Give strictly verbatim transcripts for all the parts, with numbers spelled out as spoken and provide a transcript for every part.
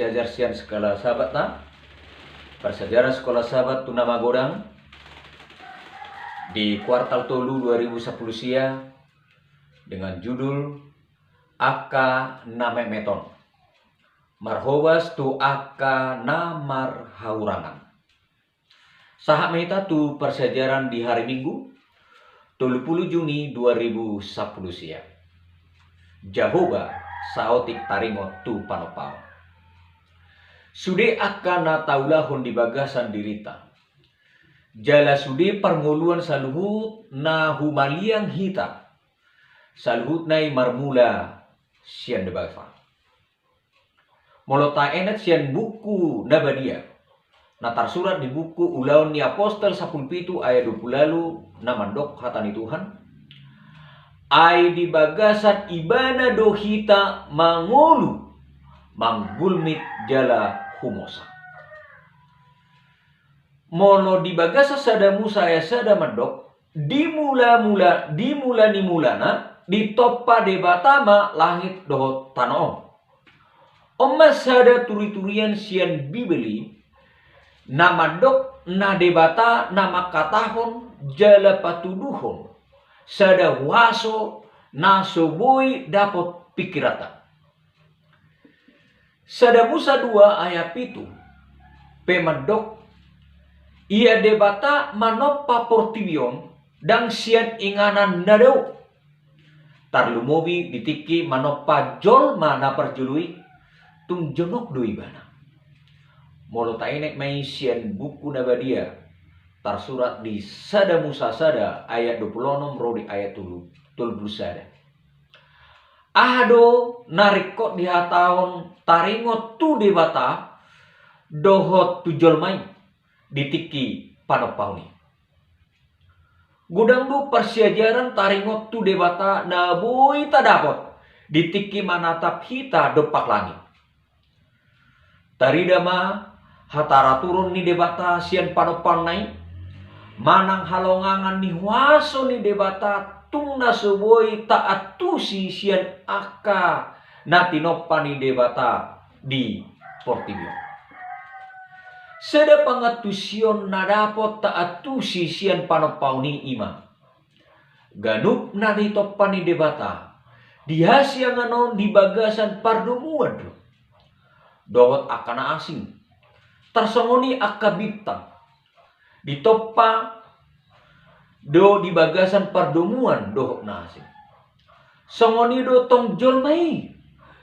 Parsiajar sian Sekolah Sabat ta. Parsiajaran Sekolah Sabat tu na magodang di kuartal tolu dua ribu sampulu sia dengan judul Angka na Metmeton. Marhobas tu angka na marhahurangan. Sahat ma hita tu parsiajaran di hari Minggu, tolu pulu Juni dua ribu sampulu sia. Jahowa saotik taringot tu panompaon. Sude angka na taulahon di bagasan dirita. Jala sude parngoluan saluhut na humaliang hita. Saluhutna i marmula sian Debata. Molo taenat sian buku na badia, na tarsurat di buku Ulaon ni Apostel sampulu pitu ayat dua pulu ualu, na mandok hata ni Tuhan: Ai di bagasan ibana do hita mangolu, manggulmit jala humosa. Molo di bagasan sada Musa ayat sada mandok, di mula-mula, di mula ni mulana, ditompa Debata ma langit dohot tano on. On ma sada turi-turian sian Bibel i, na mandok na Debata na mangkatahon jala patuduhon sada huaso na so boi dapot pingkiranta. Sada Musa dua ayat pitu pe mandok, ia Debata manompa portibi on ndang sian inganan na dao. Tarlumobi di tingki manompa jolma na parjolo i, tung jonok do ibana. Molo taenat ma i sian buku na badia, tarsurat di sada Musa sada ayat dua pulu onom ro di ayat tolu, tolu pulu sada. Aha do na ringkot dihatahon taringot tu Debata dohot tu jolma i di tingki panompaon i? Godang do parsiajaran taringot tu Debata na boi tadapot di tingki manatap hita dompak langit. Tarida ma hataraturon ni Debata sian panompaonna i, manang halongangan ni huaso ni Debata tung na so boi taantusi sian angka na tinompa ni Debata di portibi on. Sada pangantusion na dapot taantusi sian panompaon i ima ganup na ditompa ni Debata di hasiangan on di bagasan pardomuan do dohot angka na asing. Tarsongon i angka bintang ditompa do di bagasan pardomuan dohot na asing. Songon i do tong jolma i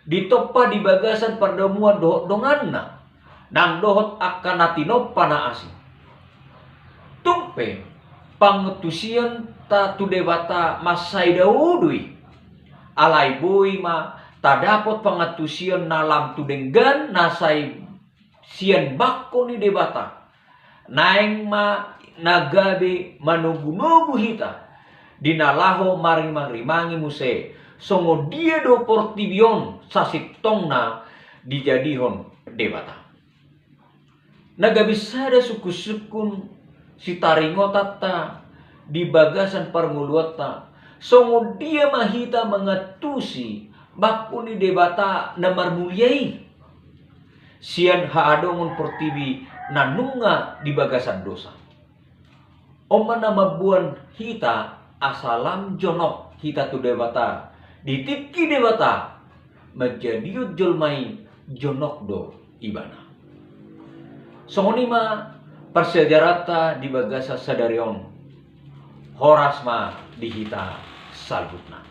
ditompa di bagasan pardomuan dohot donganna, nang dohot angka na tinompa na asing. Tung pe, pangantusionta tu Debata mansai dao do i. Alai boi ma tadapot pangantusion na lam tu denggan na sai sian bangko ni Debata. Naeng ma na gabe manogu-nogu hita di na laho marimang-rimangi muse songon dia do portibi on sasintongna dijadihon Debata. Na gabe sada sungkun-sungkun sitaringotanta di bagasan parngoluonta, songon dia ma hita mangantusi bangko ni Debata na marmulia i sian haadongon portibi na nunga di bagasan dosa. On ma na mamboan hita asa lam jonok hita tu Debata, di tingki Debata manjadihon jolma i jonok do ibana. Songon i ma parsiajaranta di bagasan sadari on. Horas ma di hita saluhutna.